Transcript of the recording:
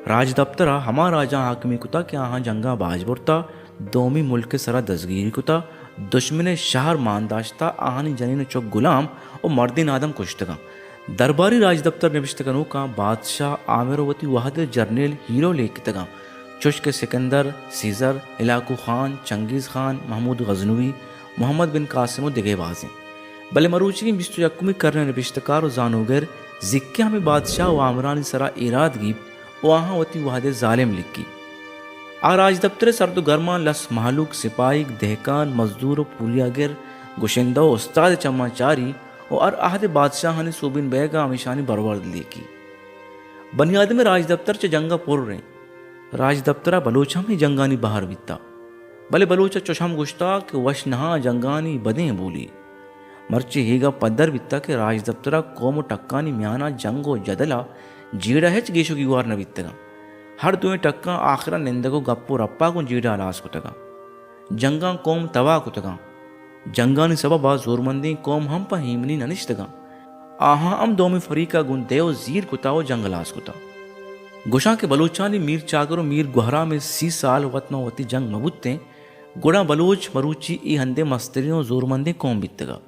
راجدپتر ءَ ہما راجاں حاکمی کتا کہ آہاں جنگاں باج برتا، دومی ملک ءِ سرا دزگیری کتا، دشمن ءِ شہر مان داشتا، آہانی جنین ءُ چک گلام ءُ مردین آدم کشتگاں۔ درباری راجدپتر نبشتہ کنوکاں بادشاہ، عامر ءُ وتی وہد ءِ جرنیل ہیرو لیکتگاں، چوش کہ سکندر، سیزر، ہلاکو خان، چنگیز خان، محمود غزنوی، محمد بن قاسم ءُ دگہ بازیں۔ بلے مروچیگیں بیست ءُ یکمی کرن ءِ نبشتہ کار ءُ زانوگر زیکیں ہمے بادشاہ ءُ آمرانی سرا ایراد گیپت ءُ آہاں وتی وہد ءِ ظالم لکی۔ آ راجدپتر ءِ سرد ءُ گرماں لس مہلوک، سپاہیگ، دہکان، مزدور ءُ پوریاگر، گشندہ ءُ استاد ءِ چماں چاری ءُ ہر عہد ءِ بادشاہانی سوبین بئیگ ءَ ہمیشانی برورد لیکی۔ بنی آدم ءِ راجدپتر چہ جنگ ءَ پر انت۔ راجدپتر ءَ بلوچ ہم اے جنگانی بہر بیتا۔ بلے بلوچ ءَ چوش ہم گوشتا کہ وش نہاں جنگانی بدیں بولی۔ مرچی اے گپ پدر بیتا کہ راجدپتر ءَ قوم ءُ ٹکانی میان ءَ جنگ ءُ جدل ءَ جیڑہ ہچ گیش ءُ گیوار نہ بیتگاں۔ ہر دوئیں ٹکاں آخر ءَ نندگ ءُ گپ ءُ رپ ءَ گوں جیڑہ ہلاس کتگاں۔ جنگاں قوم تباہ کتگاں۔ جنگانی سبب ءَ زورمندیں قوم ہم پہ ایمنی نہ نشتگاں۔ آہاں ہم دومی فریق ءَ گوں دے ءُ زیر کتا ءُ جنگ ہلاس کتا۔ گوشاں کہ بلوچانی میر چاگر ءُ میر گوہرام ءِ سی سال وت ماں وتی جنگ مہ بوتیں، گڑا بلوچ مروچی اے ہندیں مستریں ءُ زورمندیں قوم بیتگا۔